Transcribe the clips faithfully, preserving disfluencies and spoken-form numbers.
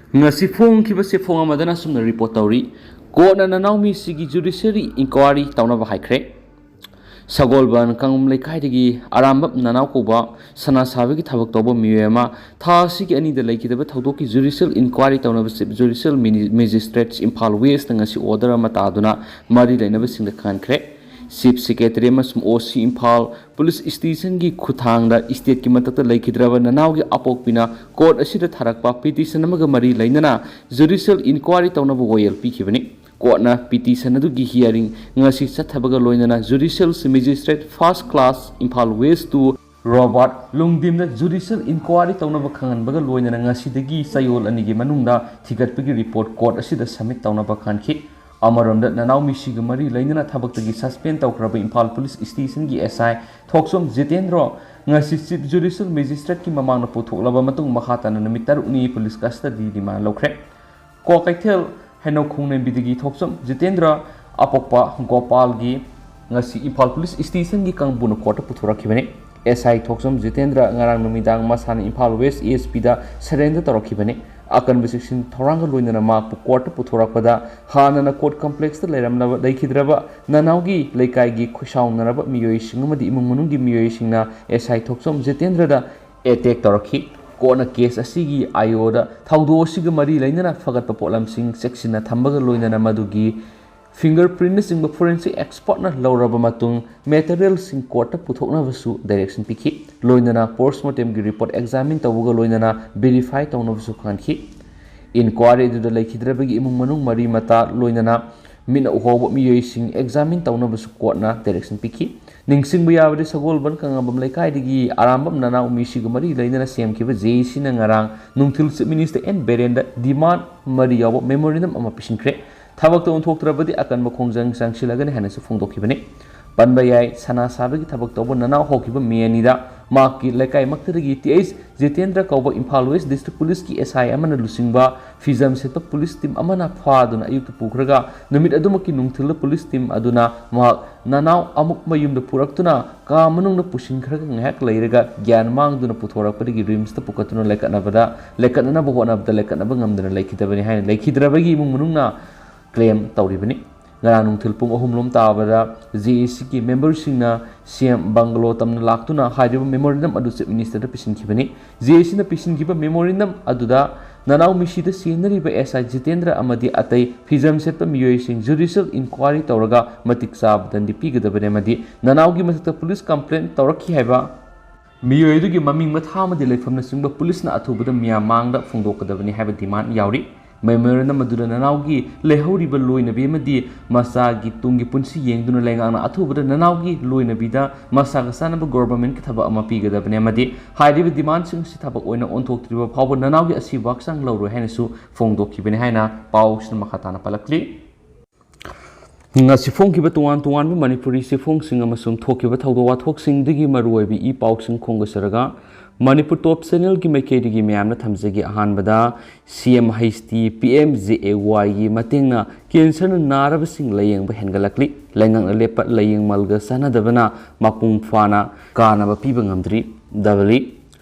ꯉꯁꯤ ꯐꯣꯡꯈꯤꯕ ꯆꯦꯐꯣꯡ ꯑꯃꯗꯅ ꯑꯁꯨꯝꯅ ꯔꯤꯄꯣꯔꯠ ꯇꯧꯔꯤ꯫ ꯀꯣꯔꯠꯅ ꯅꯅꯥꯎꯃꯤꯁꯤꯒꯤ ꯖꯨꯗꯤꯁꯤꯌꯦꯜ ꯏꯟꯀ꯭ꯋꯥꯏꯔꯤ ꯇꯧꯅꯕ ꯍꯥꯏꯈ꯭ꯔꯦ꯫ ꯁꯒꯣꯜꯕꯟ ꯀꯥꯡꯉꯝ ꯂꯩꯀꯥꯏꯗꯒꯤ ꯑꯔꯥꯝꯕꯝ ꯅꯅꯥꯎ ꯀꯧꯕ ꯁꯅꯥ ꯁꯥꯕꯒꯤ ꯊꯕꯛ ꯇꯧꯕ ꯃꯤꯑꯣꯏ ꯑꯃ ꯊꯥ ꯑꯁꯤꯒꯤ ꯑꯅꯤꯗ ꯂꯩꯈꯤꯗꯕ ꯊꯧꯗꯣꯛꯀꯤ ꯖꯨꯗꯤꯁꯤꯌꯦꯜ ꯏꯟꯀ꯭ꯋꯥꯏꯔꯤ ꯇꯧꯅꯕ ꯆꯤꯐ ꯖꯨꯗꯤꯁꯤꯌꯦꯜ ꯃꯤꯅꯤ-, ꯃꯦꯖꯤꯁꯇ꯭ꯔꯦꯠ ꯏꯝꯐꯥꯜ ꯋꯦꯁꯇ ꯉꯁꯤ ꯑꯣꯔꯗꯔ ꯑꯃ ꯇꯥꯗꯨꯅ ꯃꯔꯤ ꯂꯩꯅꯕꯁꯤꯡꯗ ꯈꯪꯍꯟꯈ꯭ꯔꯦ꯫ ꯆꯤꯐ ꯁꯦꯀ꯭ꯔꯦꯇꯔꯤ ꯑꯃꯁꯨꯡ ꯑꯣ ꯁꯤ ꯏꯝꯐꯥꯜ ꯄꯨꯂꯤꯁ ꯁ꯭ꯇꯦꯁꯟꯒꯤ ꯈꯨꯠꯊꯥꯡꯗ ꯏꯁꯇꯦꯠꯀꯤ ꯃꯊꯛꯇ ꯂꯩꯈꯤꯗ꯭ꯔꯕ ꯅꯅꯥꯎꯒꯤ ꯑꯄꯣꯛꯄꯤꯅ ꯀꯣꯔꯠ ꯑꯁꯤꯗ ꯊꯥꯔꯛꯄ ꯄꯤꯇꯤꯁꯟ ꯑꯃꯒ ꯃꯔꯤ ꯂꯩꯅꯅ ꯖꯨꯗꯤꯁꯤꯌꯦꯜ ꯏꯟꯀ꯭ꯋꯥꯏꯔꯤ ꯇꯧꯅꯕ ꯋꯥꯌꯦꯜ ꯄꯤꯈꯤꯕꯅꯤ꯫ ꯀꯣꯔꯠꯅ ꯄꯤꯇꯤꯁꯟ ꯑꯗꯨꯒꯤ ꯍꯤꯌꯥꯔꯤꯡ ꯉꯁꯤ ꯆꯠꯊꯕꯒ ꯂꯣꯏꯅꯅ judicial magistrate first class Imphal west two Robert ꯂꯨꯡꯗꯤꯝꯅ ꯖꯨꯗꯤꯁꯤꯌꯦꯜ ꯏꯟꯀ꯭ꯋꯥꯏꯔꯤ ꯇꯧꯅꯕ ꯈꯪꯍꯟꯕꯒ ꯂꯣꯏꯅꯅ ꯉꯁꯤꯗꯒꯤ ꯆꯌꯣꯜ ꯑꯅꯤꯒꯤ ꯃꯅꯨꯡꯗ ꯊꯤꯒꯠꯄꯒꯤ ꯔꯤꯄꯣꯔꯠ ꯀꯣꯔꯠ ꯑꯁꯤꯗ ꯁꯕꯃꯤꯠ ꯇꯧꯅꯕ ꯈꯪꯍꯟꯈꯤ꯫ ꯑꯃꯔꯣꯝꯗ, ꯅꯅꯥꯎꯃꯤꯁꯤꯒ ꯃꯔꯤ ꯂꯩꯅꯅ ꯊꯕꯛꯇꯒꯤ ꯁꯁꯄꯦꯟ ꯇꯧꯈ꯭ꯔꯕ ꯏꯝꯐꯥꯜ ꯄꯨꯂꯤꯁ ꯁ꯭ꯇꯦꯁꯟꯒꯤ ꯑꯦꯁ ꯑꯥꯏ ꯊꯣꯛꯆꯣꯝ ꯖꯤꯇꯦꯟꯗ꯭ꯔꯣ ꯉꯁꯤ ꯆꯤꯐ ꯖꯨꯗꯤꯁꯤꯌꯦꯜ ꯃꯦꯖꯤꯁꯇ꯭ꯔꯦꯠꯀꯤ ꯃꯃꯥꯡꯗ ꯄꯨꯊꯣꯛꯂꯕ ꯃꯇꯨꯡ ꯃꯈꯥ ꯇꯥꯅ ꯅꯨꯃꯤꯠ ꯇꯔꯨꯛꯅꯤ ꯄꯨꯂꯤꯁ ꯀꯁꯇꯗꯤ ꯔꯤꯃꯥꯟ ꯂꯧꯈ꯭ꯔꯦ꯫ ꯀ꯭ꯋꯥꯀꯩꯊꯦꯜ ꯍꯩꯅꯧ ꯈꯣꯡꯅꯦꯝꯕꯤꯗꯒꯤ ꯊꯣꯛꯆꯣꯝ ꯖꯤꯇꯦꯟꯗ꯭ꯔ ꯑꯄꯣꯛꯄ ꯒꯣꯄꯥꯜꯒꯤ ꯉꯁꯤ ꯏꯝꯐꯥꯜ ꯄꯨꯂꯤꯁ ꯁ꯭ꯇꯦꯁꯟꯒꯤ ꯀꯥꯡꯕꯨꯅ ꯀꯣꯔꯠꯇ ꯄꯨꯊꯣꯔꯛꯈꯤꯕꯅꯤ꯫ ꯑꯦꯁ ꯑꯥꯏ ꯊꯣꯛꯆꯣꯝ ꯖꯤꯇꯦꯟꯗ꯭ꯔ ꯉꯔꯥꯡ ꯅꯨꯃꯤꯗꯥꯡ ꯃꯁꯥꯅ ꯏꯝꯐꯥꯜ ꯋꯦꯁ ꯑꯦ ꯑꯦꯁ ꯄꯤꯗ ꯁꯔꯦꯟꯗꯔ ꯇꯧꯔꯛꯈꯤꯕꯅꯤ꯫ ꯑꯀꯟꯕ ꯆꯦꯛꯁꯤꯟ ꯊꯧꯔꯥꯡꯒ ꯂꯣꯏꯅꯅ ꯃꯍꯥꯛꯄꯨ ꯀꯣꯔꯠꯇ ꯄꯨꯊꯣꯔꯛꯄꯗ ꯍꯥꯟꯅꯅ ꯀꯣꯔꯠ ꯀꯝꯄ꯭ꯂꯦꯛꯁꯇ ꯂꯩꯔꯝꯂꯕ, ꯂꯩꯈꯤꯗ꯭ꯔꯕ ꯅꯅꯥꯎꯒꯤ ꯂꯩꯀꯥꯏꯒꯤ ꯈꯣꯏꯁꯥꯎꯅꯔꯕ ꯃꯤꯑꯣꯏꯁꯤꯡ ꯑꯃꯗꯤ ꯏꯃꯨꯡ ꯃꯅꯨꯡꯒꯤ ꯃꯤꯑꯣꯏꯁꯤꯡꯅ ꯑꯦꯁ ꯑꯥꯏ ꯊꯣꯛꯆꯣꯝ ꯖꯤꯇꯦꯟꯗ꯭ꯔꯗ ꯑꯦꯇꯦꯛ ꯇꯧꯔꯛꯈꯤ꯫ ꯀꯣꯔꯠꯅ ꯀꯦꯁ ꯑꯁꯤꯒꯤ ꯑꯥꯏ ꯑꯣꯗ ꯊꯧꯗꯣꯛ ꯑꯁꯤꯒ ꯃꯔꯤ ꯂꯩꯅꯅ ꯐꯒꯠꯄ ꯄꯣꯠꯂꯝꯁꯤꯡ ꯆꯦꯛꯁꯤꯟꯅ ꯊꯝꯕꯒ ꯂꯣꯏꯅꯅ ꯃꯗꯨꯒꯤ ꯐꯤꯡꯒꯔ ꯄ꯭ꯔꯤꯟꯠꯅꯆꯤꯡꯕ ꯐꯣꯔꯦꯟꯁꯤꯛ ꯑꯦꯛꯁꯄꯔꯠꯅ ꯂꯧꯔꯕ ꯃꯇꯨꯡ ꯃꯦꯇꯔꯤꯌꯦꯜꯁꯤꯡ ꯀꯣꯔꯠꯇ ꯄꯨꯊꯣꯛꯅꯕꯁꯨ ꯗꯥꯏꯔꯦꯛꯁꯟ ꯄꯤꯈꯤ꯫ ꯂꯣꯏꯅꯅ ꯄꯣꯁꯃꯣꯔꯇꯦꯝꯒꯤ ꯔꯤꯄꯣꯔꯠ ꯑꯦꯛꯖꯥꯃꯤꯟ ꯇꯧꯕꯒ ꯂꯣꯏꯅꯅ ꯚꯦꯔꯤꯐꯥꯏ ꯇꯧꯅꯕꯁꯨ ꯈꯪꯍꯟꯈꯤ꯫ ꯏꯟꯀ꯭ꯋꯥꯏꯔꯤ ꯑꯗꯨꯗ ꯂꯩꯈꯤꯗ꯭ꯔꯕꯒꯤ ꯏꯃꯨꯡ ꯃꯅꯨꯡ ꯃꯔꯤ ꯃꯇꯥ ꯂꯣꯏꯅꯅ ꯃꯤꯠꯅ ꯎꯍꯧꯕ ꯃꯤꯑꯣꯏꯁꯤꯡ ꯑꯦꯛꯖꯥꯃꯤꯟ ꯇꯧꯅꯕꯁꯨ ꯀꯣꯔꯠꯅ ꯗꯥꯏꯔꯦꯛꯁꯟ ꯄꯤꯈꯤ꯫ ꯅꯤꯡꯁꯤꯡꯕ ꯌꯥꯕꯗꯤ, ꯁꯒꯣꯜꯕꯟ ꯀꯪꯂꯥꯕꯝ ꯂꯩꯀꯥꯏꯗꯒꯤ ꯑꯔꯥꯝꯕꯝ ꯅꯅꯥꯎ ꯃꯤꯁꯤꯒ ꯃꯔꯤ ꯂꯩꯅꯅ ꯁꯦꯝꯈꯤꯕ ꯖꯦ ꯑꯦ ꯁꯤꯅ ꯉꯔꯥꯡ ꯅꯨꯡꯊꯤꯜ ꯆꯤꯐ ꯃꯤꯅꯤꯁꯇꯔ ꯑꯦꯟ ꯕꯤꯔꯦꯟꯗ ꯗꯤꯃꯥꯟ ꯃꯔꯤ ꯌꯥꯎꯕ ꯃꯦꯃꯣꯔꯦꯟꯗꯝ ꯑꯃ ꯄꯤꯁꯤꯟꯈ꯭ꯔꯦ꯫ ꯊꯕꯛꯇ ꯑꯣꯟꯊꯣꯛꯇ꯭ꯔꯕꯗꯤ ꯑꯀꯟꯕ ꯈꯣꯡꯖꯪ ꯆꯪꯁꯤꯜꯂꯒꯅꯤ ꯍꯥꯏꯅꯁꯨ ꯐꯣꯡꯗꯣꯛꯈꯤꯕꯅꯤ꯫ ꯄꯟꯕ ꯌꯥꯏ, ꯁꯅꯥ ꯁꯥꯕꯒꯤ ꯊꯕꯛ ꯇꯧꯕ ꯅꯅꯥꯎ ꯍꯧꯈꯤꯕ ꯃꯦ ꯑꯅꯤꯗ ꯃꯍꯥꯛꯀꯤ ꯂꯩꯀꯥꯏꯃꯛꯇꯗꯒꯤ ꯇꯤ ꯑꯩꯆ ꯖꯤꯇꯦꯟꯗ꯭ꯔ ꯀꯧꯕ ꯏꯝꯐꯥꯜ ꯋꯦꯁ ꯗꯤꯁꯇ꯭ꯔꯤꯛ ꯄꯨꯂꯤꯁꯀꯤ ꯑꯦꯁ ꯑꯥꯏ ꯑꯃꯅ ꯂꯨꯆꯤꯡꯕ ꯐꯤꯖꯝ ꯁꯦꯠꯄ ꯄꯨꯂꯤꯁ ꯇꯤꯝ ꯑꯃꯅ ꯐꯥꯗꯨꯅ ꯑꯌꯨꯛꯇ ꯄꯨꯈ꯭ꯔꯒ ꯅꯨꯃꯤꯠ ꯑꯗꯨꯃꯛꯀꯤ ꯅꯨꯡꯊꯤꯜꯗ ꯄꯨꯂꯤꯁ ꯇꯤꯝ ꯑꯗꯨꯅ ꯃꯍꯥꯛ ꯅꯅꯥꯎ ꯑꯃꯨꯛ ꯃꯌꯨꯝꯗ ꯄꯨꯔꯛꯇꯨꯅ ꯀꯥ ꯃꯅꯨꯡꯗ ꯄꯨꯁꯤꯟꯈ꯭ꯔꯒ ꯉꯥꯏꯍꯥꯛ ꯂꯩꯔꯒ ꯒ꯭ꯌꯥꯟ ꯃꯥꯡꯗꯨꯅ ꯄꯨꯊꯣꯔꯛꯄꯗꯒꯤ ꯔꯤꯝꯁꯇ ꯄꯨꯈꯠꯇꯨꯅ ꯂꯩꯈꯠꯅꯕꯗ, ꯂꯩꯈꯠꯅꯅꯕ ꯍꯣꯠꯅꯕꯗ ꯂꯩꯈꯠꯅꯕ ꯉꯝꯗꯅ ꯂꯩꯈꯤꯗꯕꯅꯤ ꯍꯥꯏꯅ ꯂꯩꯈꯤꯗ꯭ꯔꯕꯒꯤ ꯏꯃꯨꯡ ꯃꯅꯨꯡꯅ ꯀ꯭ꯂꯦꯝ ꯇꯧꯔꯤꯕꯅꯤ꯫ ꯉꯔꯥꯡ ꯅꯨꯡꯊꯤꯜ ꯄꯨꯡ ꯑꯍꯨꯝ ꯂꯣꯝ ꯇꯥꯕꯗ ꯖꯦ ꯑꯦ ꯁꯤꯒꯤ ꯃꯦꯝꯕꯔꯁꯤꯡꯅ ꯁꯤ ꯑꯦꯝ ꯕꯪꯒꯂꯣ ꯇꯝꯅ ꯂꯥꯛꯇꯨꯅ ꯍꯥꯏꯔꯤꯕ ꯃꯦꯃꯣꯔꯦꯟꯗꯝ ꯑꯗꯨ ꯆꯤꯐ ꯃꯤꯅꯤꯁꯇꯔꯗ ꯄꯤꯁꯤꯟꯈꯤꯕꯅꯤ꯫ ꯖꯦ ꯑꯦ ꯁꯤꯅ ꯄꯤꯁꯤꯟꯈꯤꯕ ꯃꯦꯃꯣꯔꯦꯟꯗꯝ ꯑꯗꯨꯗ ꯅꯅꯥꯎ ꯃꯤꯁꯤꯗ ꯆꯦꯟꯅꯔꯤꯕ ꯑꯦꯁ ꯑꯥꯏ ꯖꯤꯇꯦꯟꯗ꯭ꯔ ꯑꯃꯗꯤ ꯑꯇꯩ ꯐꯤꯖꯝ ꯁꯦꯠꯄ ꯃꯤꯑꯣꯏꯁꯤꯡ ꯖꯨꯗꯤꯁꯤꯌꯦꯜ ꯏꯟꯀ꯭ꯋꯥꯏꯔꯤ ꯇꯧꯔꯒ ꯃꯇꯤꯛ ꯆꯥꯕ ꯗꯟꯗꯤ ꯄꯤꯒꯗꯕꯅꯤ ꯑꯃꯗꯤ ꯅꯅꯥꯎꯒꯤ ꯃꯊꯛꯇ ꯄꯨꯂꯤꯁ ꯀꯝꯄ꯭ꯂꯦꯟ ꯇꯧꯔꯛꯈꯤ ꯍꯥꯏꯕ ꯃꯤꯑꯣꯏ ꯑꯗꯨꯒꯤ ꯃꯃꯤꯡ, ꯃꯊꯥ ꯑꯃꯗꯤ ꯂꯩꯐꯝꯅꯆꯤꯡꯕ ꯄꯨꯂꯤꯁꯅ ꯑꯊꯨꯕꯗ ꯃꯤꯌꯥꯝ ꯃꯥꯡꯗ ꯐꯣꯡꯗꯣꯛꯀꯗꯕꯅꯤ ꯍꯥꯏꯕ ꯗꯤꯃꯥꯟ ꯌꯥꯎꯔꯤ꯫ ꯃꯦꯃꯣꯔꯦꯟꯗꯝ ꯑꯗꯨꯗ ꯅꯅꯥꯎꯒꯤ ꯂꯩꯍꯧꯔꯤꯕ ꯂꯣꯏꯅꯕꯤ ꯑꯃꯗꯤ ꯃꯆꯥꯒꯤ ꯇꯨꯡꯒꯤ ꯄꯨꯟꯁꯤ ꯌꯦꯡꯗꯨꯅ ꯂꯩꯉꯥꯛꯅ ꯑꯊꯨꯕꯗ ꯅꯅꯥꯎꯒꯤ ꯂꯣꯏꯅꯕꯤꯗ ꯃꯁꯥꯒ ꯆꯥꯟꯅꯕ ꯒꯣꯚꯔꯟꯃꯦꯟꯠꯀꯤ ꯊꯕꯛ ꯑꯃ ꯄꯤꯒꯗꯕꯅꯤ ꯑꯃꯗꯤ ꯍꯥꯏꯔꯤꯕ ꯗꯤꯃꯥꯟꯁꯤꯡ ꯑꯁꯤ ꯊꯕꯛ ꯑꯣꯏꯅ ꯑꯣꯟꯊꯣꯛꯇ꯭ꯔꯤꯕ ꯐꯥꯎꯕ ꯅꯅꯥꯎꯒꯤ ꯑꯁꯤꯕ ꯍꯛꯆꯥꯡ ꯂꯧꯔꯣꯏ ꯍꯥꯏꯅꯁꯨ ꯐꯣꯡꯗꯣꯛꯈꯤꯕꯅꯤ ꯍꯥꯏꯅ ꯄꯥꯎꯁꯤꯅ ꯃꯈꯥ ꯇꯥꯅ ꯄꯜꯂꯛꯂꯤ꯫ ꯉꯁꯤ ꯐꯣꯡꯈꯤꯕ ꯇꯣꯉꯥꯟ ꯇꯣꯉꯥꯟꯕ ꯃꯅꯤꯄꯨꯔꯤ ꯆꯦꯐꯣꯡꯁꯤꯡ ꯑꯃꯁꯨꯡ ꯊꯣꯛꯈꯤꯕ ꯊꯧꯗꯣꯛ ꯋꯥꯊꯣꯛꯁꯤꯡꯗꯒꯤ ꯃꯔꯨꯑꯣꯏꯕ ꯏ ꯄꯥꯎꯁꯤꯡ ꯈꯣꯝꯒꯠꯆꯔꯒ ꯃꯅꯤꯄꯨꯔ ꯇꯣꯞ ꯆꯦꯅꯦꯜꯒꯤ ꯃꯥꯏꯀꯩꯗꯒꯤ ꯃꯌꯥꯝꯅ ꯊꯝꯖꯒꯦ꯫ ꯑꯍꯥꯟꯕꯗ C M H T P M J A ꯋꯥꯏꯒꯤ ꯃꯇꯦꯡꯅ ꯀꯦꯟꯁꯔꯅ ꯅꯥꯔꯕꯁꯤꯡ ꯂꯥꯌꯦꯡꯕ ꯍꯦꯟꯒꯠꯂꯛꯂꯤ꯫ ꯂꯩꯉꯥꯛꯅ ꯂꯦꯞꯄ ꯂꯥꯌꯦꯡꯃꯜꯒ ꯆꯥꯟꯅꯗꯕꯅ ꯃꯄꯨꯡ ꯐꯥꯅ ꯀꯥꯟꯅꯕ ꯄꯤꯕ ꯉꯝꯗ꯭ꯔꯤ꯫ ꯗꯕꯂꯤ꯫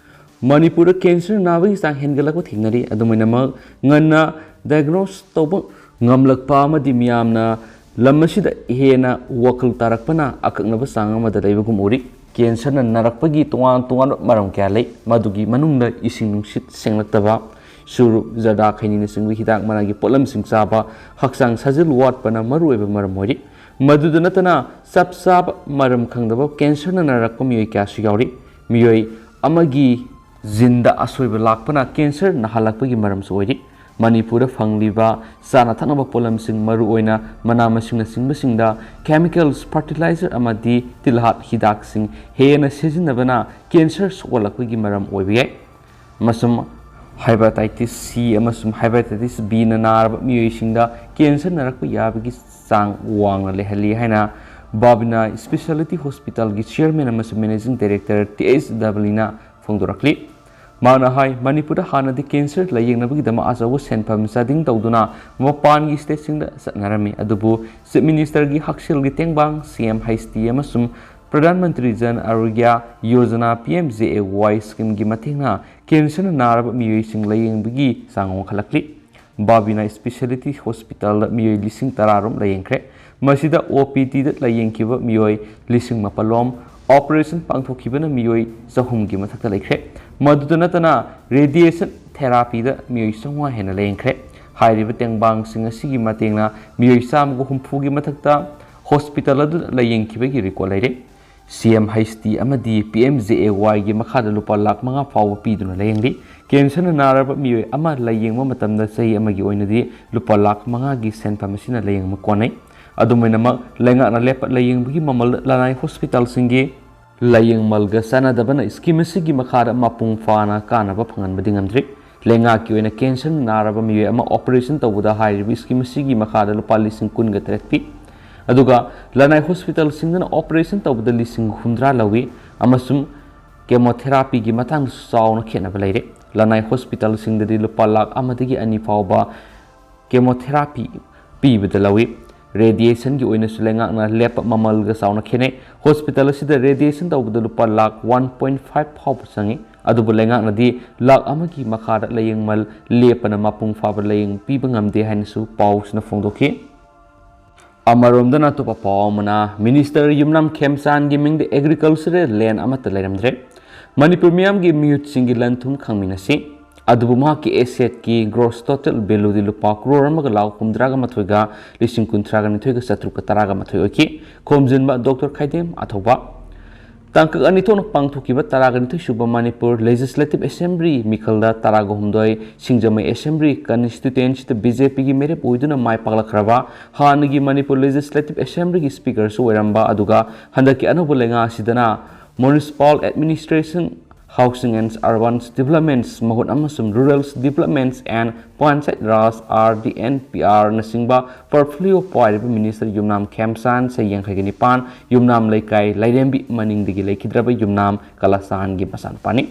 ꯃꯅꯤꯄꯨꯔꯗ ꯀꯦꯟꯁꯔ ꯅꯥꯕꯒꯤ ꯆꯥꯡ ꯍꯦꯟꯒꯠꯂꯛꯄ ꯊꯦꯡꯅꯔꯤ꯫ ꯑꯗꯨꯃꯥꯏꯅꯃꯛ ꯉꯟꯅ ꯗꯥꯏꯒꯅꯣꯁ ꯇꯧꯕ ꯉꯝꯂꯛꯄ ꯑꯃꯗꯤ ꯃꯤꯌꯥꯝꯅ ꯂꯝ ꯑꯁꯤꯗ ꯍꯦꯟꯅ ꯋꯥꯈꯜ ꯇꯥꯔꯛꯄꯅ ꯑꯀꯛꯅꯕ ꯆꯥꯡ ꯑꯃꯗ ꯂꯩꯕꯒꯨꯝ ꯎꯔꯤ꯫ ꯀꯦꯟꯁꯔꯅ ꯅꯥꯔꯛꯄꯒꯤ ꯇꯣꯉꯥꯟ ꯇꯣꯉꯥꯟꯕ ꯃꯔꯝ ꯀꯌꯥ ꯂꯩ꯫ ꯃꯗꯨꯒꯤ ꯃꯅꯨꯡꯗ ꯏꯁꯤꯡ ꯅꯨꯡꯁꯤꯠ ꯁꯦꯡꯂꯛꯇꯕ, ꯆꯨꯔꯨꯞ, ꯖꯔꯗꯥ, ꯈꯩꯅꯤꯅꯆꯤꯡꯕ ꯍꯤꯗꯥꯛ ꯃꯅꯥꯒꯤ ꯄꯣꯠꯂꯝꯁꯤꯡ ꯆꯥꯕ, ꯍꯛꯆꯥꯡ ꯁꯥꯖꯦꯜ ꯋꯥꯠꯄꯅ ꯃꯔꯨꯑꯣꯏꯕ ꯃꯔꯝ ꯑꯣꯏꯔꯤ꯫ ꯃꯗꯨꯗ ꯅꯠꯇꯅ ꯆꯞ ꯆꯥꯕ ꯃꯔꯝ ꯈꯪꯗꯕ ꯀꯦꯟꯁꯔꯅ ꯅꯥꯔꯛꯄ ꯃꯤꯑꯣꯏ ꯀꯌꯥꯁꯨ ꯌꯥꯎꯔꯤ꯫ ꯃꯤꯑꯣꯏ ꯑꯃꯒꯤ ꯖꯤꯟꯗ ꯑꯁꯣꯏꯕ ꯂꯥꯛꯄꯅ ꯀꯦꯟꯁꯔ ꯅꯥꯍꯜꯂꯛꯄꯒꯤ ꯃꯔꯝꯁꯨ ꯑꯣꯏꯔꯤ꯫ ꯃꯅꯤꯄꯨꯔꯗ ꯐꯪꯂꯤꯕ ꯆꯥꯅ ꯊꯛꯅꯕ ꯄꯣꯠꯂꯝꯁꯤꯡ, ꯃꯔꯨꯑꯣꯏꯅ ꯃꯅꯥ ꯃꯁꯤꯡꯅꯆꯤꯡꯕꯁꯤꯡꯗ ꯀꯦꯃꯤꯀꯦꯜꯁ, ꯐꯔꯇꯤꯂꯥꯏꯖꯔ ꯑꯃꯗꯤ ꯇꯤꯜꯍꯥꯠ ꯍꯤꯗꯥꯛꯁꯤꯡ ꯍꯦꯟꯅ ꯁꯤꯖꯤꯟꯅꯕꯅ ꯀꯦꯟꯁꯔ ꯁꯣꯛꯍꯜꯂꯛꯄꯒꯤ ꯃꯔꯝ ꯑꯣꯏꯕ ꯌꯥꯏ꯫ ꯑꯃꯁꯨꯡ ꯍꯦꯄꯥꯇꯥꯏꯇꯤꯁ ꯁꯤ ꯑꯃꯁꯨꯡ ꯍꯦꯄꯥꯇꯥꯏꯇꯤꯁ ꯕꯤꯅ ꯅꯥꯔꯕ ꯃꯤꯑꯣꯏꯁꯤꯡꯗ ꯀꯦꯟꯁꯔ ꯅꯥꯔꯛꯄ ꯌꯥꯕꯒꯤ ꯆꯥꯡ ꯋꯥꯡꯅ ꯂꯩꯍꯜꯂꯤ ꯍꯥꯏꯅ ꯕꯥꯕꯤꯅꯥ ꯁ꯭ꯄꯦꯁꯤꯌꯦꯂꯤꯇꯤ ꯍꯣꯁꯄꯤꯇꯥꯜꯒꯤ ꯆꯤꯌꯔꯃꯦꯟ ꯑꯃꯁꯨꯡ ꯃꯦꯅꯦꯖꯤꯡ ꯗꯥꯏꯔꯦꯛꯇꯔ ꯇꯤ ꯑꯩꯆ ꯗꯕꯂꯤꯅ ꯐꯣꯡꯗꯣꯔꯛꯂꯤ꯫ ꯃꯍꯥꯛꯅ ꯍꯥꯏ, ꯃꯅꯤꯄꯨꯔꯗ ꯍꯥꯟꯅꯗꯤ ꯀꯦꯟꯁꯔ ꯂꯥꯌꯦꯡꯅꯕꯒꯤꯗꯃꯛ ꯑꯆꯧꯕ ꯁꯦꯟꯐꯝ ꯆꯥꯗꯤꯡ ꯇꯧꯗꯨꯅ ꯃꯄꯥꯟꯒꯤ ꯁ꯭ꯇꯦꯠꯁꯤꯡꯗ ꯆꯠꯅꯔꯝꯃꯤ꯫ ꯑꯗꯨꯕꯨ ꯆꯤꯐ ꯃꯤꯅꯤꯁꯇꯔꯒꯤ ꯍꯛꯁꯦꯜꯒꯤ ꯇꯦꯡꯕꯥꯡ ꯁꯤ ꯑꯦꯝ ꯍꯩꯆ ꯇꯤ ꯑꯃꯁꯨꯡ ꯄ꯭ꯔꯙꯥꯟ ꯃꯟꯇ꯭ꯔꯤ ꯖꯟ ꯑꯔꯣꯒ꯭ꯌ ꯌꯣꯖꯅꯥ ꯄꯤ ꯑꯦꯝ ꯖꯦ ꯑꯦ ꯋꯥꯏ ꯁ꯭ꯀꯤꯝꯒꯤ ꯃꯇꯦꯡꯅ ꯀꯦꯟꯁꯔꯅ ꯅꯥꯔꯕ ꯃꯤꯑꯣꯏꯁꯤꯡ ꯂꯥꯌꯦꯡꯕꯒꯤ ꯆꯥꯡ ꯋꯥꯡꯈꯠꯂꯛꯂꯤ꯫ ꯕꯥꯕꯤꯅꯥ ꯁ꯭ꯄꯦꯁꯤꯌꯦꯂꯤꯇꯤ ꯍꯣꯁꯄꯤꯇꯥꯜꯗ ꯃꯤꯑꯣꯏ ꯂꯤꯁꯤꯡ ꯇꯔꯥ ꯔꯣꯝ ꯂꯥꯌꯦꯡꯈ꯭ꯔꯦ꯫ ꯃꯁꯤꯗ ꯑꯣ ꯄꯤ ꯇꯤꯗ ꯂꯥꯌꯦꯡꯈꯤꯕ ꯃꯤꯑꯣꯏ ꯂꯤꯁꯤꯡ ꯃꯥꯄꯜ ꯔꯣꯝ, ꯑꯣꯄꯔꯦꯁꯟ ꯄꯥꯡꯊꯣꯛꯈꯤꯕꯅ ꯃꯤꯑꯣꯏ ꯆꯍꯨꯝꯒꯤ ꯃꯊꯛꯇ ꯂꯩꯈ꯭ꯔꯦ꯫ ꯃꯗꯨꯗ ꯅꯠꯇꯅ ꯔꯦꯗꯤꯌꯦꯁꯟ ꯊꯦꯔꯥꯄꯤꯗ ꯃꯤꯑꯣꯏ ꯆꯥꯝꯃꯉꯥ ꯍꯦꯟꯅ ꯂꯥꯌꯦꯡꯈ꯭ꯔꯦ꯫ ꯍꯥꯏꯔꯤꯕ ꯇꯦꯡꯕꯥꯡꯁꯤꯡ ꯑꯁꯤꯒꯤ ꯃꯇꯦꯡꯅ ꯃꯤꯑꯣꯏ ꯆꯥꯝꯃꯒ ꯍꯨꯝꯐꯨꯒꯤ ꯃꯊꯛꯇ ꯍꯣꯁꯄꯤꯇꯥꯜ ꯑꯗꯨꯗ ꯂꯥꯌꯦꯡꯈꯤꯕꯒꯤ ꯔꯦꯀꯣꯔꯗ ꯂꯩꯔꯦ꯫ ꯁꯤ ꯑꯦꯝ ꯍꯩꯆ ꯇꯤ ꯑꯃꯗꯤ ꯄꯤ ꯑꯦꯝ ꯖꯦ ꯑꯦ ꯋꯥꯏꯒꯤ ꯃꯈꯥꯗ ꯂꯨꯄꯥ ꯂꯥꯈ ꯃꯉꯥ ꯐꯥꯎꯕ ꯄꯤꯗꯨꯅ ꯂꯥꯌꯦꯡꯂꯤ꯫ ꯀꯦꯟꯁꯔꯅ ꯅꯥꯔꯕ ꯃꯤꯑꯣꯏ ꯑꯃ ꯂꯥꯌꯦꯡꯕ ꯃꯇꯝꯗ ꯆꯍꯤ ꯑꯃꯒꯤ ꯑꯣꯏꯅꯗꯤ ꯂꯨꯄꯥ ꯂꯥꯈ ꯃꯉꯥꯒꯤ ꯁꯦꯟꯐꯝ ꯑꯁꯤꯅ ꯂꯥꯌꯦꯡꯕ ꯀꯣꯟꯅꯩ꯫ ꯑꯗꯨꯝ ꯑꯣꯏꯅꯃꯛ, ꯂꯩꯉꯥꯛꯅ ꯂꯦꯞꯄ ꯂꯥꯌꯦꯡꯕꯒꯤ ꯃꯃꯜ ꯂꯅꯥꯏ ꯍꯣꯁꯄꯤꯇꯥꯜꯁꯤꯡꯒꯤ ꯂꯥꯌꯦꯡꯃꯜꯒ ꯆꯥꯟꯅꯗꯕꯅ ꯁ꯭ꯀꯤꯝ ꯑꯁꯤꯒꯤ ꯃꯈꯥꯗ ꯃꯄꯨꯡ ꯐꯥꯅ ꯀꯥꯟꯅꯕ ꯐꯪꯍꯟꯕꯗꯤ ꯉꯝꯗ꯭ꯔꯤ꯫ ꯂꯩꯉꯥꯛꯀꯤ ꯑꯣꯏꯅ ꯀꯦꯟꯁꯔ ꯅꯥꯔꯕ ꯃꯤꯑꯣꯏ ꯑꯃ ꯑꯣꯄꯔꯦꯁꯟ ꯇꯧꯕꯗ ꯍꯥꯏꯔꯤꯕ ꯁ꯭ꯀꯤꯝ ꯑꯁꯤꯒꯤ ꯃꯈꯥꯗ ꯂꯨꯄꯥ ꯂꯤꯁꯤꯡ ꯀꯨꯟꯒ ꯇꯔꯦꯠ ꯄꯤ꯫ ꯑꯗꯨꯒ ꯂꯅꯥꯏ ꯍꯣꯁꯄꯤꯇꯥꯜꯁꯤꯡꯗꯅ ꯑꯣꯄꯔꯦꯁꯟ ꯇꯧꯕꯗ ꯂꯤꯁꯤꯡ ꯍꯨꯝꯗ꯭ꯔꯥ ꯂꯧꯏ ꯑꯃꯁꯨꯡ ꯀꯦꯃꯣꯊꯦꯔꯥꯄꯤꯒꯤ ꯃꯇꯥꯡꯗꯁꯨ ꯆꯥꯎꯅ ꯈꯦꯠꯅꯕ ꯂꯩꯔꯦ꯫ ꯂꯅꯥꯏ ꯍꯣꯁꯄꯤꯇꯥꯜꯁꯤꯡꯗꯗꯤ ꯂꯨꯄꯥ ꯂꯥꯈ ꯑꯃꯗꯒꯤ ꯑꯅꯤ ꯐꯥꯎꯕ ꯀꯦꯃꯣꯊꯦꯔꯥꯄꯤ ꯄꯤꯕꯗ ꯂꯧꯏ꯫ ꯔꯦꯗꯤꯌꯦꯁꯟꯒꯤ ꯑꯣꯏꯅꯁꯨ ꯂꯩꯉꯥꯛꯅ ꯂꯦꯞꯄ ꯃꯃꯜꯒ ꯆꯥꯎꯅ ꯈꯦꯠꯅꯩ꯫ ꯍꯣꯁꯄꯤꯇꯥꯜ ꯑꯁꯤꯗ ꯔꯦꯗꯤꯌꯦꯁꯟ ꯇꯧꯕꯗ ꯂꯨꯄꯥ ꯂꯥꯈ ꯋꯥꯟ ꯄꯣꯏꯟ ꯐꯥꯏꯚ ꯐꯥꯎꯕ ꯆꯪꯏ, ꯑꯗꯨꯕꯨ ꯂꯩꯉꯥꯛꯅꯗꯤ ꯂꯥꯈ ꯑꯃꯒꯤ ꯃꯈꯥꯗ ꯂꯥꯌꯦꯡꯃꯜ ꯂꯦꯞꯄꯅ ꯃꯄꯨꯡ ꯐꯥꯕ ꯂꯥꯌꯦꯡ ꯄꯤꯕ ꯉꯝꯗꯦ ꯍꯥꯏꯅꯁꯨ ꯄꯥꯎꯁꯤꯅ ꯐꯣꯡꯗꯣꯛꯈꯤ꯫ ꯑꯃꯔꯣꯝꯗꯅ ꯑꯇꯣꯞꯄ ꯄꯥꯎ ꯑꯃꯅ, ꯃꯤꯅꯤꯁꯇꯔ ꯌꯨꯝꯅꯥꯝ ꯈꯦꯝꯆꯥꯟꯒꯤ ꯃꯤꯡꯗ ꯑꯦꯒ꯭ꯔꯤꯀꯜꯆꯔꯦꯜ ꯂꯦꯟ ꯑꯃꯠꯇ ꯂꯩꯔꯝꯗ꯭ꯔꯦ꯫ ꯃꯅꯤꯄꯨꯔ ꯃꯤꯌꯥꯝꯒꯤ ꯃꯤꯍꯨꯠꯁꯤꯡꯒꯤ ꯂꯟ ꯊꯨꯝ ꯈꯪꯃꯤꯟꯅꯁꯤ꯫ ꯑꯗꯨꯕꯨ ꯃꯍꯥꯛꯀꯤ ꯑꯦꯁꯦꯠꯀꯤ ꯒ꯭ꯔꯣꯁ ꯇꯣꯇꯦꯜ ꯚꯦꯂꯨꯗꯤ ꯂꯨꯄꯥ ꯀ꯭ꯔꯣꯔ ꯑꯃꯒ ꯂꯥꯈ ꯍꯨꯝꯗ꯭ꯔꯥꯒ ꯃꯥꯊꯣꯏꯒ ꯂꯤꯁꯤꯡ ꯀꯨꯟꯊ꯭ꯔꯥꯒ ꯅꯤꯊꯣꯏꯒ ꯆꯥꯇ꯭ꯔꯨꯛꯀ ꯇꯔꯥꯒ ꯃꯥꯊꯣꯏ ꯑꯣꯏꯈꯤ꯫ ꯈꯣꯝꯖꯤꯟꯕ ꯗꯣꯛꯇꯔ ꯈꯥꯏꯗꯦꯝ ꯑꯊꯧꯕ꯫ ꯇꯥꯡꯀꯛ ꯑꯅꯤ ꯊꯣꯛꯅ ꯄꯥꯡꯊꯣꯛꯈꯤꯕ ꯇꯔꯥꯒ ꯅꯤꯊꯣꯏ ꯁꯨꯕ ꯃꯅꯤꯄꯨꯔ ꯂꯦꯖꯤꯁꯂꯦꯇꯤꯚ ꯑꯦꯁꯦꯝꯕ꯭ꯂꯤ ꯃꯤꯈꯜꯗ ꯇꯔꯥꯒ ꯍꯨꯝꯗꯣꯏ ꯁꯤꯡꯖꯃꯩ ꯑꯦꯁꯦꯝꯕ꯭ꯂꯤ ꯀꯟꯁꯇꯤꯇ꯭ꯌꯨꯌꯦꯟꯁꯤꯗ ꯕꯤ ꯖꯦ ꯄꯤꯒꯤ ꯃꯤꯔꯦꯞ ꯑꯣꯏꯗꯨꯅ ꯃꯥꯏ ꯄꯥꯛꯂꯛꯈ꯭ꯔꯕ ꯍꯥꯟꯅꯒꯤ ꯃꯅꯤꯄꯨꯔ ꯂꯦꯖꯤꯁꯂꯦꯇꯤꯚ ꯑꯦꯁꯦꯝꯕ꯭ꯂꯤꯒꯤ ꯁ꯭ꯄꯤꯀꯔꯁꯨ ꯑꯣꯏꯔꯝꯕ, ꯑꯗꯨꯒ ꯍꯟꯗꯛꯀꯤ ꯑꯅꯧꯕ ꯂꯩꯉꯥꯛ ꯑꯁꯤꯗꯅ municipal administration Housing and Urban Developments, ꯃꯍꯨꯠ ꯑꯃꯁꯨꯡ Rural Developments and Panchayati Raj, R D N P R ꯅꯆꯤꯡꯕ portfolio ꯄꯥꯏꯔꯤꯕ Minister ꯌꯨꯝꯅꯥꯝ ꯈꯦꯝꯆꯥꯟ, ꯆꯍꯤ ꯌꯥꯡꯈꯩꯒ ꯅꯤꯄꯥꯟ, ꯌꯨꯝꯅꯥꯝ ꯂꯩꯀꯥꯏ ꯂꯥꯏꯔꯦꯝꯕꯤ ꯃꯅꯤꯡꯗꯒꯤ ꯂꯩꯈꯤꯗ꯭ꯔꯕ ꯌꯨꯝꯅꯥꯝ ꯀꯂꯥꯆꯥꯟꯒꯤ ꯃꯆꯥꯅꯨꯄꯥꯅꯤ꯫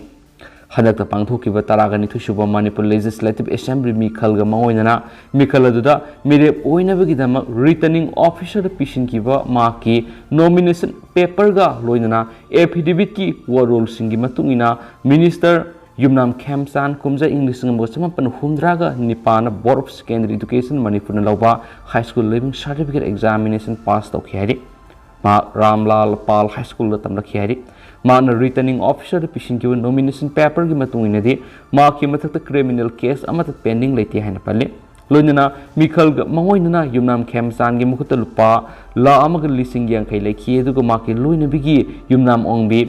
ꯍꯟꯗꯛꯇ ꯄꯥꯡꯊꯣꯛꯈꯤꯕ ꯇꯔꯥꯒ ꯅꯤꯊꯣꯏ ꯁꯨꯕ ꯃꯅꯤꯄꯨꯔ Legislative Assembly ꯃꯤꯈꯜꯒ ꯃꯥꯡꯑꯣꯏꯅꯅ ꯃꯤꯈꯜ ꯑꯗꯨꯗ ꯃꯤꯔꯦꯞ ꯑꯣꯏꯅꯕꯒꯤꯗꯃꯛ Returning Officerꯗ ꯄꯤꯁꯤꯟꯈꯤꯕ ꯃꯍꯥꯛꯀꯤ nomination paperꯒ ꯂꯣꯏꯅꯅ affidavitꯀꯤ ꯋꯥꯔꯣꯜꯁꯤꯡꯒꯤ ꯃꯇꯨꯡ ꯏꯟꯅ Minister ꯌꯨꯝꯅꯥꯝ ꯈꯦꯝꯆꯥꯟ ꯀꯨꯝꯖꯥ ꯏꯪ ꯂꯤꯁꯤꯡ ꯑꯃꯒ ꯆꯃꯥꯄꯟ ꯍꯨꯝꯗ꯭ꯔꯥꯒ ꯅꯤꯄꯥꯟꯗ Board of Secondary Education ꯃꯅꯤꯄꯨꯔꯅ ꯂꯧꯕ High School Leaving Certificate Examination pass ꯇꯧꯈꯤ ꯍꯥꯏꯔꯤ꯫ ꯃꯍꯥꯛ ꯔꯥꯝꯂꯥꯜ ꯄꯥꯜ High Schoolꯗ ꯇꯝꯂꯛꯈꯤ ꯍꯥꯏꯔꯤ꯫ ꯃꯍꯥꯛꯅ Returning Officerꯗ ꯄꯤꯁꯤꯟꯈꯤꯕ nomination paperꯒꯤ ꯃꯇꯨꯡ ꯏꯟꯅꯗꯤ ꯃꯍꯥꯛꯀꯤ ꯃꯊꯛꯇ criminal case ꯑꯃꯠꯇ pending ꯂꯩꯇꯦ ꯍꯥꯏꯅ ꯄꯜꯂꯤ꯫ ꯂꯣꯏꯅꯅ ꯃꯤꯈꯜꯒ ꯃꯥꯡꯑꯣꯏꯅꯅ ꯌꯨꯝꯅꯥꯝ ꯈꯦꯝꯆꯥꯟꯒꯤ ꯃꯈꯨꯠꯇ ꯂꯨꯄꯥ ꯂꯥꯈ ꯑꯃꯒ ꯂꯤꯁꯤꯡ ꯌꯥꯡꯈꯩ ꯂꯩꯈꯤ, ꯑꯗꯨꯒ ꯃꯍꯥꯛꯀꯤ ꯂꯣꯏꯅꯕꯤꯒꯤ ꯌꯨꯝꯅꯥꯝ ꯑꯣꯡꯕꯤ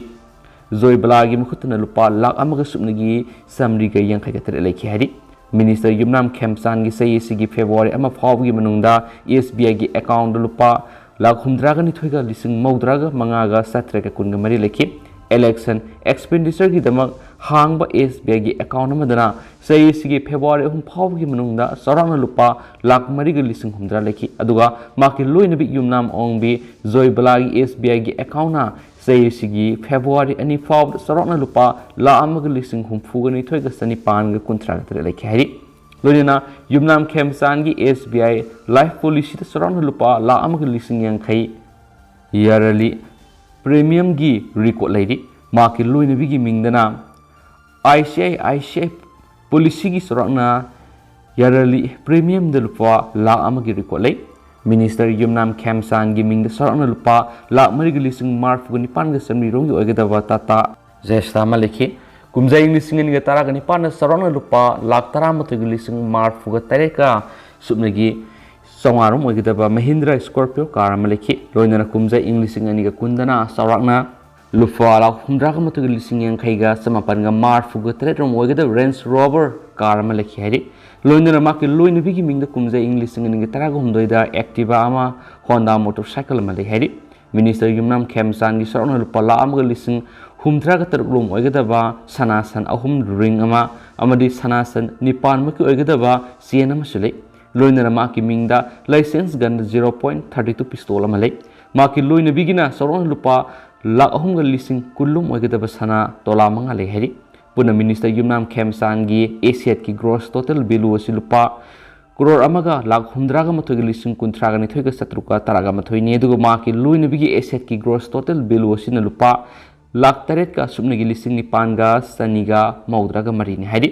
ꯖꯣꯏꯕꯂꯥꯒꯤ ꯃꯈꯨꯠꯇꯅ ꯂꯨꯄꯥ ꯂꯥꯈ ꯑꯃꯒ ꯁꯨꯞꯅꯒꯤ ꯆꯥꯃꯔꯤꯒ ꯌꯥꯡꯈꯩꯒ ꯇꯔꯦꯠ ꯂꯩꯈꯤ ꯍꯥꯏꯔꯤ꯫ Minister ꯌꯨꯝꯅꯥꯝ ꯈꯦꯝꯆꯥꯟꯒꯤ ꯆꯍꯤ ꯑꯁꯤꯒꯤ February ꯑꯃ ꯐꯥꯎꯕꯒꯤ ꯃꯅꯨꯡꯗ SBIꯒꯤ accountꯗ ꯂꯨꯄꯥ ꯂꯥꯈ ꯍꯨꯝꯗ꯭ꯔꯥꯒ ꯅꯤꯊꯣꯏꯒ ꯂꯤꯁꯤꯡ ꯃꯧꯗ꯭ꯔꯥꯒ ꯃꯉꯥꯒ ꯆꯥꯇ꯭ꯔꯦꯠꯀ ꯀꯨꯟꯒ ꯃꯔꯤ ꯂꯩꯈꯤ꯫ Election expenditure ꯒꯤꯗꯃꯛ ꯍꯥꯡꯕ SBIꯒꯤ account ꯑꯃꯗꯅ ꯆꯍꯤ ꯑꯁꯤꯒꯤ February ꯑꯍꯨꯝ ꯐꯥꯎꯕꯒꯤ ꯃꯅꯨꯡꯗ ꯆꯥꯎꯔꯥꯛꯅ ꯂꯨꯄꯥ ꯂꯥꯈ ꯃꯔꯤꯒ ꯂꯤꯁꯤꯡ ꯍꯨꯝꯗ꯭ꯔꯥ ꯂꯩꯈꯤ꯫ ꯑꯗꯨꯒ ꯃꯍꯥꯛꯀꯤ ꯂꯣꯏꯅꯕꯤ ꯌꯨꯝꯅꯥꯝ ꯑꯣꯡꯕꯤ ꯖꯣꯏꯕꯂꯥꯒꯤ SBIꯒꯤ accountꯅ ꯆꯍꯤ ꯑꯁꯤꯒꯤ February ꯑꯅꯤ ꯐꯥꯎꯕꯗ ꯆꯥꯎꯔꯥꯛꯅ ꯂꯨꯄꯥ ꯂꯥꯈ ꯑꯃꯒ ꯂꯤꯁꯤꯡ ꯍꯨꯝꯐꯨꯒ ꯅꯤꯊꯣꯏꯒ ꯆꯅꯤꯄꯥꯟꯒ ꯀꯨꯟꯊ꯭ꯔꯥꯒ ꯇꯔꯦꯠ ꯂꯩꯈꯤ ꯍꯥꯏꯔꯤ꯫ ꯂꯣꯏꯅꯅ ꯌꯨꯝꯅꯥꯝ ꯈꯦꯝꯆꯥꯟꯒꯤ SBI Life Policyꯗ ꯆꯥꯎꯔꯥꯛꯅ ꯂꯨꯄꯥ ꯂꯥꯈ ꯑꯃꯒ ꯂꯤꯁꯤꯡ ꯌꯥꯡꯈꯩ yearly premiumꯒꯤ record ꯂꯩꯔꯤ꯫ ꯃꯍꯥꯛꯀꯤ ꯂꯣꯏꯅꯕꯤꯒꯤ ꯃꯤꯡꯗꯅ ICICI Policyꯒꯤ ꯆꯥꯎꯔꯥꯛꯅ yearly premiumꯗ ꯂꯨꯄꯥ ꯂꯥꯈ ꯑꯃꯒꯤ record ꯂꯩ꯫ Minister ꯌꯨꯝꯅꯥꯝ ꯈꯦꯝꯆꯥꯟꯒꯤ ꯃꯤꯡꯗ ꯆꯥꯎꯔꯥꯛꯅ ꯂꯨꯄꯥ ꯂꯥꯈ ꯃꯔꯤꯒ ꯂꯤꯁꯤꯡ ꯃꯔꯤꯐꯨꯒ ꯅꯤꯄꯥꯟꯒ ꯆꯥꯃꯔꯤ ꯔꯣꯝꯒꯤ ꯑꯣꯏꯒꯗꯕ Tata Zesta ꯑꯃ ꯂꯩꯈꯤ꯫ ꯀꯨꯝꯖꯥ ꯏꯪ ꯂꯤꯁꯤꯡ ꯑꯅꯤꯒ ꯇꯔꯥꯒ ꯅꯤꯄꯥꯟꯗ ꯆꯥꯎꯔꯥꯛꯅ ꯂꯨꯄꯥ ꯂꯥꯈ ꯇꯔꯥꯃꯥꯊꯣꯏꯒ ꯂꯤꯁꯤꯡ ꯃꯔꯤꯐꯨꯒ ꯇꯔꯦꯠꯀ ꯁꯨꯞꯅꯒꯤ ꯆꯥꯝꯃꯉꯥ ꯔꯣꯝ ꯑꯣꯏꯒꯗꯕ Mahindra Scorpio car ꯑꯃ ꯂꯩꯈꯤ꯫ ꯂꯣꯏꯅꯅ ꯀꯨꯝꯖꯥ ꯏꯪ ꯂꯤꯁꯤꯡ ꯑꯅꯤꯒ ꯀꯨꯟꯗꯅ ꯆꯥꯎꯔꯥꯛꯅ ꯂꯨꯄꯥ ꯂꯥꯈ ꯍꯨꯝꯗ꯭ꯔꯥꯒ ꯃꯥꯊꯣꯏꯒ ꯂꯤꯁꯤꯡ ꯌꯥꯡꯈꯩꯒ ꯆꯃꯥꯄꯟꯒ ꯃꯔꯤꯐꯨꯒ ꯇꯔꯦꯠ ꯔꯣꯝ ꯑꯣꯏꯒꯗꯕ Range Rover car ꯑꯃ ꯂꯩꯈꯤ ꯍꯥꯏꯔꯤ꯫ ꯂꯣꯏꯅꯅ ꯃꯍꯥꯛꯀꯤ ꯂꯣꯏꯅꯕꯤꯒꯤ ꯃꯤꯡꯗ ꯀꯨꯝꯖꯥ ꯏꯪ ꯂꯤꯁꯤꯡ ꯑꯅꯤꯒ ꯇꯔꯥꯒ ꯍꯨꯝꯗꯣꯏꯗ Activa ꯑꯃ, Honda motorcycle ꯑꯃ ꯂꯩ ꯍꯥꯏꯔꯤ꯫ Minister ꯌꯨꯝꯅꯥꯝ ꯈꯦꯝꯆꯥꯟꯒꯤ ꯆꯥꯎꯔꯥꯛꯅ ꯂꯨꯄꯥ ꯂꯥꯈ ꯑꯃꯒ ꯂꯤꯁꯤꯡ ꯍꯨꯝꯗ꯭ꯔꯥꯒ ꯇꯔꯨꯛ ꯂꯣꯝ ꯑꯣꯏꯒꯗꯕ ꯁꯅꯥ ꯁꯟ ꯑꯍꯨꯝ, ring ꯑꯃ ꯑꯃꯗꯤ ꯁꯅꯥ ꯁꯟ ꯅꯤꯄꯥꯟꯃꯛꯀꯤ ꯑꯣꯏꯒꯗꯕ chain ꯑꯃꯁꯨ ꯂꯩ꯫ ꯂꯣꯏꯅꯅ ꯃꯍꯥꯛꯀꯤ ꯃꯤꯡꯗ license gun zero point thirty two pistol ꯑꯃ ꯂꯩ꯫ ꯃꯍꯥꯛꯀꯤ ꯂꯣꯏꯅꯕꯤꯒꯤꯅ ꯆꯥꯎꯔꯥꯛꯅ ꯂꯨꯄꯥ ꯂꯥꯈ ꯑꯍꯨꯝꯒ ꯂꯤꯁꯤꯡ ꯀꯨꯟ ꯂꯣꯝ ꯑꯣꯏꯒꯗꯕ ꯁꯅꯥ ꯇꯣꯂꯥ ꯃꯉꯥ ꯂꯩ ꯍꯥꯏꯔꯤ꯫ ꯄꯨꯟꯅ minister ꯌꯨꯝꯅꯥꯝ ꯈꯦꯝꯆꯥꯟꯒꯤ assetꯀꯤ gross total value ꯑꯁꯤ ꯂꯨꯄꯥ ꯀ꯭ꯔꯣꯔ ꯑꯃꯒ ꯂꯥꯈ ꯍꯨꯝꯗ꯭ꯔꯥꯒ ꯃꯥꯊꯣꯏꯒ ꯂꯤꯁꯤꯡ ꯀꯨꯟꯊ꯭ꯔꯥꯒ ꯅꯤꯊꯣꯏꯒ ꯆꯥꯇ꯭ꯔꯨꯛꯀ ꯇꯔꯥꯒ ꯃꯥꯊꯣꯏꯅꯤ꯫ ꯑꯗꯨꯒ ꯃꯍꯥꯛꯀꯤ ꯂꯣꯏꯅꯕꯤꯒꯤ assetꯀꯤ gross total value ꯑꯁꯤꯅ ꯂꯨꯄꯥ ꯂꯥꯈ ꯇꯔꯦꯠꯀ ꯁꯨꯞꯅꯒꯤ ꯂꯤꯁꯤꯡ ꯅꯤꯄꯥꯟꯒ ꯆꯅꯤꯒ ꯃꯧꯗ꯭ꯔꯥꯒ ꯃꯔꯤꯅꯤ ꯍꯥꯏꯔꯤ꯫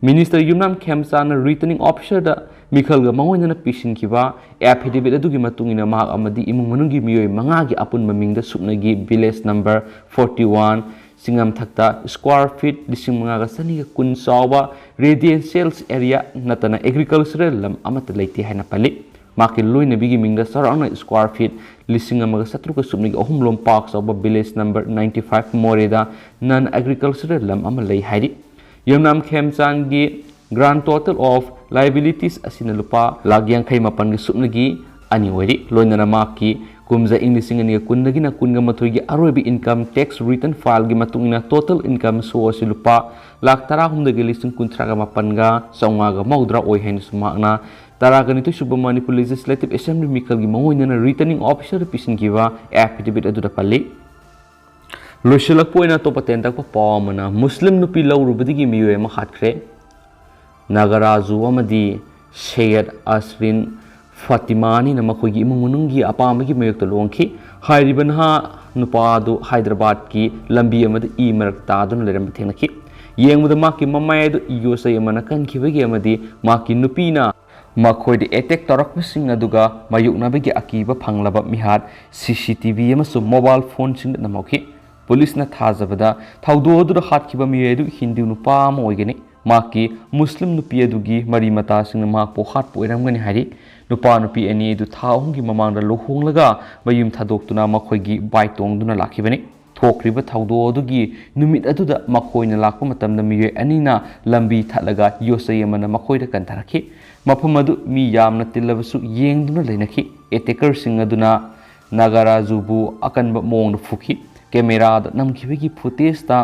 Minister ꯌꯨꯝꯅꯥꯝ ꯈꯦꯝꯆꯥꯟꯅ returning officerꯗ ꯃꯤꯈꯜꯒ ꯃꯥꯡꯑꯣꯏꯅꯅ ꯄꯤꯁꯤꯟꯈꯤꯕ affidavit ꯑꯗꯨꯒꯤ ꯃꯇꯨꯡ ꯏꯟꯅ ꯃꯍꯥꯛ ꯑꯃꯗꯤ ꯏꯃꯨꯡ ꯃꯅꯨꯡꯒꯤ ꯃꯤꯑꯣꯏ ꯃꯉꯥꯒꯤ ꯑꯄꯨꯟꯕ ꯃꯤꯡꯗ ꯁꯨꯞꯅꯒꯤ village number forty one ꯆꯤꯡꯉꯝꯊꯛꯇ square feet ꯂꯤꯁꯤꯡ ꯃꯉꯥꯒ ꯆꯅꯤꯒ ꯀꯨꯟ ꯆꯥꯎꯕ residential area ꯅꯠꯇꯅ agricultural ꯂꯝ ꯑꯃꯠꯇ ꯂꯩꯇꯦ ꯍꯥꯏꯅ ꯄꯜꯂꯤ꯫ ꯃꯍꯥꯛꯀꯤ ꯂꯣꯏꯅꯕꯤꯒꯤ ꯃꯤꯡꯗ ꯆꯥꯎꯔꯥꯛꯅ square feet ꯂꯤꯁꯤꯡ ꯑꯃꯒ ꯆꯥꯇ꯭ꯔꯨꯛꯀ ꯁꯨꯞꯅꯒꯤ ꯑꯍꯨꯝ ꯂꯣꯝ ꯄꯥꯛ ꯆꯥꯎꯕ village number ninety five ꯃꯣꯔꯦꯗ non agricultural ꯂꯝ ꯑꯃ ꯂꯩ ꯍꯥꯏꯔꯤ꯫ ꯌꯨꯝꯅꯥꯝ ꯈꯦꯝꯆꯥꯟꯒꯤ grand total of liabilities ꯑꯁꯤꯅ ꯂꯨꯄꯥ ꯂꯥꯈ ꯌꯥꯡꯈꯩ ꯃꯥꯄꯟꯒ ꯁꯨꯞꯅꯒꯤ ꯑꯅꯤ ꯑꯣꯏꯔꯤ꯫ ꯂꯣꯏꯅꯅ ꯃꯍꯥꯛꯀꯤ ꯀꯨꯝꯖꯥ ꯏꯪ ꯂꯤꯁꯤꯡ ꯑꯅꯤꯒ ꯀꯨꯟꯗꯒꯤꯅ ꯀꯨꯟꯒ ꯃꯥꯊꯣꯏꯒꯤ ꯑꯔꯣꯏꯕ income tax return fileꯒꯤ ꯃꯇꯨꯡ ꯏꯟꯅ total income show ꯑꯁꯤ ꯂꯨꯄꯥ ꯂꯥꯈ ꯇꯔꯥꯍꯨꯝꯗꯣꯏꯒ ꯂꯤꯁꯤꯡ ꯀꯨꯟꯊ꯭ꯔꯥꯒ ꯃꯥꯄꯟꯒ ꯆꯥꯝꯃꯉꯥꯒ ꯃꯧꯗ꯭ꯔꯥ ꯑꯣꯏ ꯍꯥꯏꯅꯁꯨ ꯃꯍꯥꯛꯅ ꯇꯔꯥꯒ ꯅꯤꯊꯣꯏ ꯁꯨꯕ ꯃꯅꯤꯄꯨꯔ Legislative Assembly ꯃꯤꯈꯜꯒꯤ ꯃꯥꯡꯑꯣꯏꯅꯅ returning officerꯗ ꯄꯤꯁꯤꯟꯈꯤꯕ affidavit ꯑꯗꯨꯗ ꯄꯜꯂꯤ꯫ ꯂꯣꯏꯁꯤꯜꯂꯛꯄ ꯑꯣꯏꯅ ꯑꯇꯣꯞꯄ ꯇꯦꯟꯇꯛꯄ ꯄꯥꯎ ꯑꯃꯅ, ꯃꯨꯁꯂꯤꯝ ꯅꯨꯄꯤ ꯂꯧꯔꯨꯕꯗꯒꯤ ꯃꯤꯑꯣꯏ ꯑꯃ ꯍꯥꯠꯈ꯭ꯔꯦ꯫ ꯅꯥꯒꯔꯥꯖꯨ ꯑꯃꯗꯤ ꯁꯩꯌꯗ ꯑꯁꯔꯤꯟ ꯐꯥꯇꯤꯃꯥꯅꯤꯅ ꯃꯈꯣꯏꯒꯤ ꯏꯃꯨꯡ ꯃꯅꯨꯡꯒꯤ ꯑꯄꯥꯝꯕꯒꯤ ꯃꯥꯌꯣꯛꯇ ꯂꯨꯍꯣꯡꯈꯤ꯫ ꯍꯥꯏꯔꯤꯕ ꯅꯍꯥ ꯅꯨꯄꯥ ꯑꯗꯨ ꯍꯥꯏꯗ꯭ꯔꯕꯥꯗꯀꯤ ꯂꯝꯕꯤ ꯑꯃꯗ ꯏ ꯃꯔꯛꯇ ꯇꯥꯗꯨꯅ ꯂꯩꯔꯝꯕ ꯊꯦꯡꯅꯈꯤ꯫ ꯌꯦꯡꯕꯗ ꯃꯍꯥꯛꯀꯤ ꯃꯃꯥꯏ ꯑꯗꯨ ꯌꯣꯠꯆꯩ ꯑꯃꯅ ꯀꯟꯈꯤꯕꯒꯤ ꯑꯃꯗꯤ ꯃꯍꯥꯛꯀꯤ ꯅꯨꯄꯤꯅ ꯃꯈꯣꯏꯗ attack ꯇꯧꯔꯛꯄꯁꯤꯡ ꯑꯗꯨꯒ ꯃꯥꯌꯣꯛꯅꯕꯒꯤ ꯑꯀꯤꯕ ꯐꯪꯂꯕ ꯃꯤꯍꯥꯠ CCTV ꯑꯃꯁꯨꯡ mobile phoneꯁꯤꯡꯗ ꯅꯝꯍꯧꯈꯤ꯫ ꯄꯨꯂꯤꯁꯅ ꯊꯥꯖꯕꯗ ꯊꯧꯗꯣꯛ ꯑꯗꯨꯗ ꯍꯥꯠꯈꯤꯕ ꯃꯤꯑꯣꯏ ꯑꯗꯨ ꯍꯤꯟꯗꯨ ꯅꯨꯄꯥ ꯑꯃ ꯑꯣꯏꯒꯅꯤ꯫ ꯃꯍꯥꯛꯀꯤ ꯃꯨꯁꯂꯤꯝ ꯅꯨꯄꯤ ꯑꯗꯨꯒꯤ ꯃꯔꯤ ꯃꯇꯥꯁꯤꯡꯅ ꯃꯍꯥꯛꯄꯨ ꯍꯥꯠꯄ ꯑꯣꯏꯔꯝꯒꯅꯤ ꯍꯥꯏꯔꯤ꯫ ꯅꯨꯄꯥ ꯅꯨꯄꯤ ꯑꯅꯤ ꯑꯗꯨ ꯊꯥ ꯑꯍꯨꯝꯒꯤ ꯃꯃꯥꯡꯗ ꯂꯨꯍꯣꯡꯂꯒ ꯃꯌꯨꯝ ꯊꯥꯗꯣꯛꯇꯨꯅ ꯃꯈꯣꯏꯒꯤ bike ꯇꯣꯡꯗꯨꯅ ꯂꯥꯛꯈꯤꯕꯅꯤ꯫ ꯊꯣꯛꯈ꯭ꯔꯤꯕ ꯊꯧꯗꯣꯛ ꯑꯗꯨꯒꯤ ꯅꯨꯃꯤꯠ ꯑꯗꯨꯗ ꯃꯈꯣꯏꯅ ꯂꯥꯛꯄ ꯃꯇꯝꯗ ꯃꯤꯑꯣꯏ ꯑꯅꯤꯅ ꯂꯝꯕꯤ ꯊꯠꯂꯒ ꯌꯣꯠꯆꯩ ꯑꯃꯅ ꯃꯈꯣꯏꯗ ꯀꯟꯊꯔꯛꯈꯤ꯫ ꯃꯐꯝ ꯑꯗꯨ ꯃꯤ ꯌꯥꯝꯅ ꯇꯤꯜꯂꯕꯁꯨ ꯌꯦꯡꯗꯨꯅ ꯂꯩꯅꯈꯤ꯫ Attackerꯁꯤꯡ ꯑꯗꯨꯅ ꯅꯥꯒꯥꯔꯥꯖꯨꯕꯨ ꯑꯀꯟꯕ ꯃꯑꯣꯡꯗ ꯐꯨꯈꯤ꯫ ꯀꯦꯃꯦꯔꯥꯗ ꯅꯝꯈꯤꯕꯒꯤ ꯐꯨꯇꯦꯖꯇ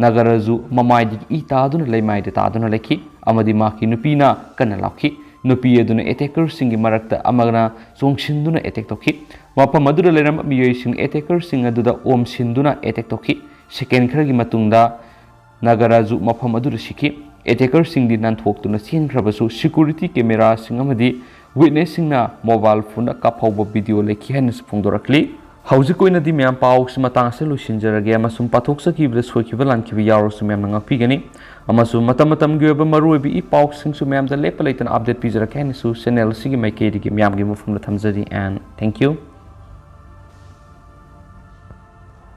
ꯅꯥꯒꯔꯥꯖꯨ ꯃꯃꯥꯏꯗꯒꯤ ꯏ ꯇꯥꯗꯨꯅ ꯂꯩꯃꯥꯏꯗ ꯇꯥꯗꯨꯅ ꯂꯩꯈꯤ ꯑꯃꯗꯤ ꯃꯍꯥꯛꯀꯤ ꯅꯨꯄꯤꯅ ꯀꯟꯅ ꯂꯥꯎꯈꯤ꯫ ꯅꯨꯄꯤ ꯑꯗꯨꯅ ꯑꯦꯇꯦꯀꯔꯁꯤꯡꯒꯤ ꯃꯔꯛꯇ ꯑꯃꯅ ꯆꯣꯡꯁꯤꯟꯗꯨꯅ ꯑꯦꯇꯦꯛ ꯇꯧꯈꯤ꯫ ꯃꯐꯝ ꯑꯗꯨꯗ ꯂꯩꯔꯝꯕ ꯃꯤꯑꯣꯏꯁꯤꯡ ꯑꯦꯇꯦꯀꯔꯁꯤꯡ ꯑꯗꯨꯗ ꯑꯣꯝꯁꯤꯟꯗꯨꯅ ꯑꯦꯇꯦꯛ ꯇꯧꯈꯤ꯫ ꯁꯦꯀꯦꯟ ꯈꯔꯒꯤ ꯃꯇꯨꯡꯗ ꯅꯥꯒꯔꯥꯖꯨ ꯃꯐꯝ ꯑꯗꯨꯗ ꯁꯤꯈꯤ꯫ ꯑꯦꯇꯦꯀꯔꯁꯤꯡꯗꯤ ꯅꯥꯟꯊꯣꯛꯇꯨꯅ ꯆꯦꯟꯈ꯭ꯔꯕꯁꯨ ꯁꯦꯀ꯭ꯌꯨꯔꯤꯇꯤ ꯀꯦꯃꯦꯔꯥꯁꯤꯡ ꯑꯃꯗꯤ ꯋꯤꯠꯅꯦꯁꯁꯤꯡꯅ ꯃꯣꯕꯥꯏꯜ ꯐꯣꯟꯗ ꯀꯥꯞꯍꯧꯕ ꯚꯤꯗꯤꯑꯣ ꯂꯩꯈꯤ ꯍꯥꯏꯅꯁꯨ ꯐꯣꯡꯗꯣꯔꯛꯂꯤ꯫ ꯍꯧꯖꯤꯛ ꯑꯣꯏꯅꯗꯤ ꯃꯌꯥꯝ ꯄꯥꯎꯁꯤ ꯃꯇꯥꯡ ꯑꯁꯤꯗ ꯂꯣꯏꯁꯤꯟꯖꯔꯒꯦ ꯑꯃꯁꯨꯡ ꯄꯥꯊꯣꯛꯆꯈꯤꯕꯗ ꯁꯣꯏꯈꯤꯕ ꯂꯥꯟꯈꯤꯕ ꯌꯥꯎꯔꯁꯨ ꯃꯌꯥꯝꯅ ꯉꯥꯛꯄꯤꯒꯅꯤ ꯑꯃꯁꯨꯡ ꯃꯇꯝ ꯃꯇꯝꯒꯤ ꯑꯣꯏꯕ ꯃꯔꯨꯑꯣꯏꯕ ꯏ ꯄꯥꯎꯁꯤꯡꯁꯨ ꯃꯌꯥꯝꯗ ꯂꯦꯞꯄ ꯂꯩꯇꯅ ꯑꯞꯗꯦꯠ ꯄꯤꯖꯔꯛꯀꯦ ꯍꯥꯏꯅꯁꯨ ꯆꯦꯅꯦꯜ ꯑꯁꯤꯒꯤ ꯃꯥꯏꯀꯩꯗꯒꯤ ꯃꯌꯥꯝꯒꯤ ꯃꯐꯝꯗ ꯊꯝꯖꯔꯤ꯫ And thank you꯫